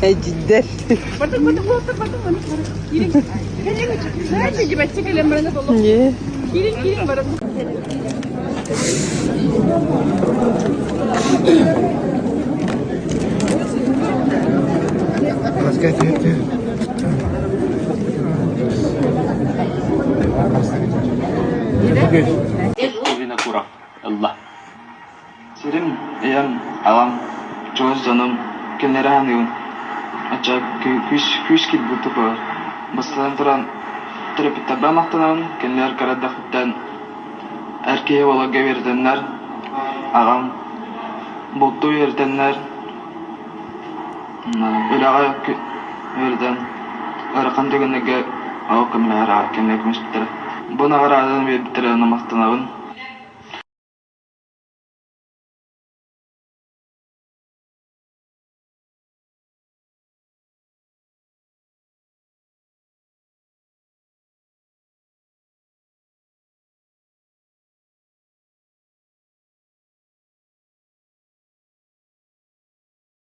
Эдьиддэр. Винокуров ылла. Сирим, ийэм, аҕам, чугас дьонум кинилэри аныыбын. Оччо күүс күүс киирбит туппар. Бастатан туран, төрөппүттэрбэр махтанабын, кинилэр кыра эрдэхпиттэн эр киһи буоларга үөрэтэннэр, аҕам бултуу үөрэтэннэр, үлэҕэ үөрэтэн ыарахан түгэннэргэ олох көмөлөһөр кинилэр көмөлөспүттэрэ. Бу наҕарааданы биэрбиттэрэ онно махтанабын.